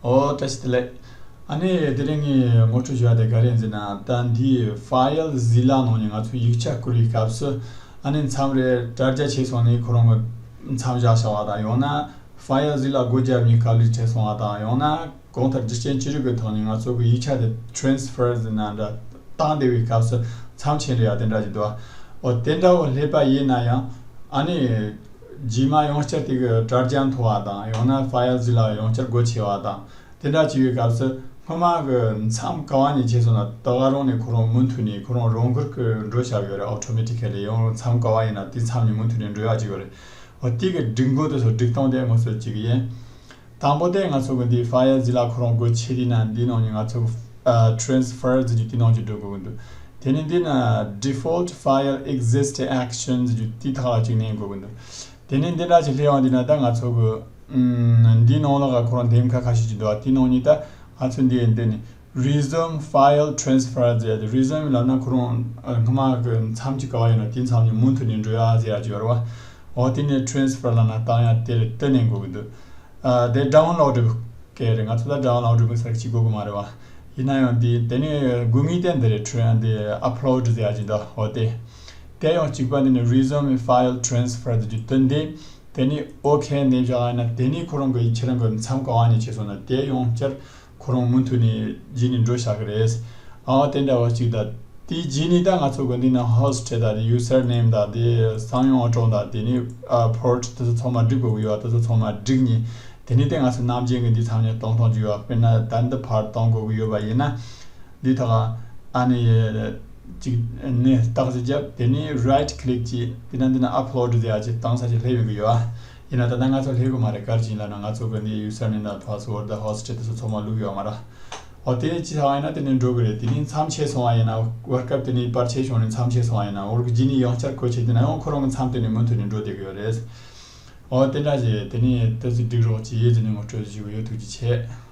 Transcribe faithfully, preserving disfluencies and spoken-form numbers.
ཨོ་བཀྲ་ཤིས་བདེ་ལེགས། ཨ་ནི་དེ་རིང་ངས་ངོ་སྤྲོད་ཞུ་བ་དེ་ག་རེ་ཡིན་ཟེར་ན། ད་འདིའི་ཕ་ཡལ་ཟི་ལ་ནང་ནས་ང་ཚོས་ཡིག་ཆ་བསྐུར་བའི་སྐབས་སུ། ཨ་ནི་མཚམས་རེ་དྲ་རྒྱ་ཆད་སོང་ནས་ཁོ་རང་གི་མཚམས་བཞག་བཞག་པ་དང་། ཡང་ན་ཕ་ཡལ་ཟི་ལ་སྒོ་བརྒྱབ་ནས་ག་ལེར་ཆད་སོང་བ་དང་། ཡང་ན་གང་ལྟར་རྒྱུ་རྐྱེན་ཅི་རིགས་ཀྱི་ཐོག་ནས་ང་ཚོ་གི་ཡིག་ཆ་དེ་ཊེ་རན་སི་ཕར་ཟེར་ན་འདྲ་བཏང་བསྡད་པའི་སྐབས་སུ་མཚམས་ཆད་འགྲོ་ཡ་དེ་འདྲ་ཞིག་འདུག་བ། འོ་དེ་འདྲ་བོ་སླེབས་པ་ཡིན་ན་ཡང་། ཨ་ནི་རྗེས་མ་ཡང་བསྐྱར་དེ་གི་དྲ་རྒྱ་འཐོར་བ་དང་། ཡང་ན་ཕ་ཡལ་ཟི་ལ་ཡང་བསྐྱར་སྒོ་ཕྱེ་བ་དང་། དེ་འདྲ་བྱེད་པའི་སྐབས་སུ་སྔོན་མ་གི་མཚམས་ག་བ་ནས་ཆད་སོང་ན་ད་ག་རང་ནས་ཁོ་རང་མུ་མཐུད་ནས་ཁོ་རང་རང་འགུལ་གྱིས་འགྲོ་བཞག་ཡོད་རེད། ཨོ་ཊོ་མེ་ཊི་ཀ་ལི་ཡང་མཚམས་ག་བ་ཡིན་ན་དེ་མཚམས་ནས་མུ་མཐུད་ནས་འགྲོ་ཡག་ཅིག་ཡོད་རེད། འོ་དེ་གི་སྒྲིག་འགོད་དེ་ཚོ་སྒྲིག་སྟངས་དེ་ངོ་སྤྲོད་བྱེད་ཀྱི་ཡིན། དང་པོ་དེ་ང་ཚོ་གི་འདི་ཕ་ཡལ་ཟི་ལ་ཁོ་རང་སྒོ་ཕྱེ་དུས་ན་འདི་ནང་ནས་ང་ཚོ་ཊེ་རན་སི་ཕར་ཟེར་རྒྱུ་དེ་ནང་ཅིག་འགྲོ་དགོས་ཀྱི་འདུག་དེ་ནས་འདི་ན་ཌི་ཕོལ་ཊི་ཕ་ཡལ་ཨེག་ཟིས་ཊི་ཨེག་ཤན་ཟེར་རྒྱུ་དེ་ཐོག་ལ་ཅིག་གནོན་དགོས་ཀྱི་འདུག་དེ་ནས་འདི་འདྲ་ཅིག་སླེབས་ཡོང་དུས་ན་ད་ང་ཚོ་གི་ཨམ་འདི་ནང་ལོགས་ལ་ཁོ་རང་འདེམས་ཁ་ཁ་ཤས་ཅིག་འདུག་དེ་ནང་ནས་ད་ང་ཚོ་འདི་འདི་ནས་རི་ཛིའུམ་ཕ་ཡལ་ཊེ་རན་སི་ཕར་ཟེར་ཡ་དེ། རི་ཛིའུམ་ལབ་ན་ཁོ་རང་ཨ་སྔོན་མ་གི་མཚམས་ཅིག་ག་བ་ཡིན་ན་དེ་མཚམས་ནས་མུ་མཐུད་ནས་འགྲོ་ཡ་ཟེར་ཡ་ཅིག་ཡོད་རེད་བ། འོ་དེ་ནས་ཊེ་རན་སི་ཕར་ལབ་ན་བཏང་ཡ་དེ་རེད། དེ་གནོན་དགོས་ཀྱི་འདུག་ཨ་དེ་ཌའུན་ལོཌ་སྐད་རེད། ང་ཚོ་ད་ཌའུན་ལོཌ་མི་སར་གྱི་དགོས་ཀྱི་མ་རེད་བ། ཡིན་ན་ཡང་དེ་དེ་ནས་དགོས་ངེས་དེ་འདི་རེད། ཊེ་འདི་ཨབ་ལོཌ་ཟེར་ཡ་ཅིག་འདུག་འོ་དེ། དེ་ཡང་གཅིག་པ་འདི་ནས་རི་ཛིའུམ་ཕ་ཡལ་ཊེ་རན་སི་ཕར་ཟེར་རྒྱུ་དེ་འདི། དེ་ནས་ཨོ་ཁེ་གནོན་བཞག་ཡིན་ན་དེ་ནས་ཁོ་རང་གི་ཁྱེད་རང་གི་མཚམས་ག་བ་ནས་ཆད་སོང་ན་དེ་ཡང་བསྐྱར་ཁོ་རང་མུ་མཐུད་ནས་རྗེས་ནས་འགྲོ་བཞག་གི་རེད། ཨ་དེ་འདྲ་བ་གཅིག་དང་། དེའི་རྗེས་ནས་ད་ང་ཚོ་གི་འདི་ན་ཧོ་སི་ཊི་དང་དེ་ཡུ་སར་ནེམ་དང་དེ་གསང་ཡོང་ཨ་གྲོང་དང་དེ་ནས་ཨ་པོར་ཊི་དེ་ཚོ་ཚང་མ་སྒྲིག་དགོས་ཀྱི་ཡོད་པ། དེ་ཚོ་ཚང་མ་སྒྲིག་ནས་དེ་ནས་དེ་ང་ཚོ་ནམ་རྒྱུན་གི་འདི་ཚང་མ་གཏོང་གཏོང་རྒྱུ་ཡོད་པ། དཔེར་ན་ད་འདི་ཕར་གཏོང་དགོས་ཀྱི་ཡོད་པ་ཡིན་ན། འདི་ཐོག་ཨ་ནི་ཅིག་ནས་རྟགས་ཅིག་བརྒྱབ། དེ་ནས་རའིཊ་ཀི་ལིག་ཅིག་དེ་ན་འདི་ན་ཨབ་ལོཌ་ཟེར་ཡ་ཅིག་བཏང་ས་ཅིག་སླེབས་ཡོང་གི་ཡོད་ཨ། ཡིན་ན་ད་ལྟ་ང་ཚོ་སླེབས་གི་མ་རེད། ག་རེ་བྱས་ལབ་ན་ང་ཚོ་གི་འདི་ཡུ་སར་ནེམ་དང་པ་སི་ཝར་ཌི་དང་ཧོ་སི་ཊི་དེ་ཚོ་ཚང་མ་བླུགས་ཡོད་མ་རེད། འོ་དེ་ཅི་ཆགས་ཡིན་ན་དེ་ནས་འགྲོ་གི་རེད། དེ་ནས་མཚམས་ཆད་སོང་བ་ཡིན་ན། བར་སྐབས་དེ་ནས་བར་ཆད་བྱུང་ནས་མཚམས་ཆད་སོང་བ་ཡིན་ན། འོ་རྒྱུ་ནས་ཡང་བསྐྱར་སྒོ་ཕྱེ་དུས་ན་ཡང་ཁོ་རང་གི་མཚམས་དེ་ནས་མུ་མཐུད་ནས་འགྲོ་བསྡད་གི་ཡོད་རེད། འོ་དེ་འདྲ་བྱས་དེ་ནས་ཏོག་ཙམ་སྒྲིག་རོགས་བྱེད་ཟེར་ནས་ངོ་སྤྲོད་ཞུ་གི་ཡོད། ཐུགས་རྗེ་ཆེ།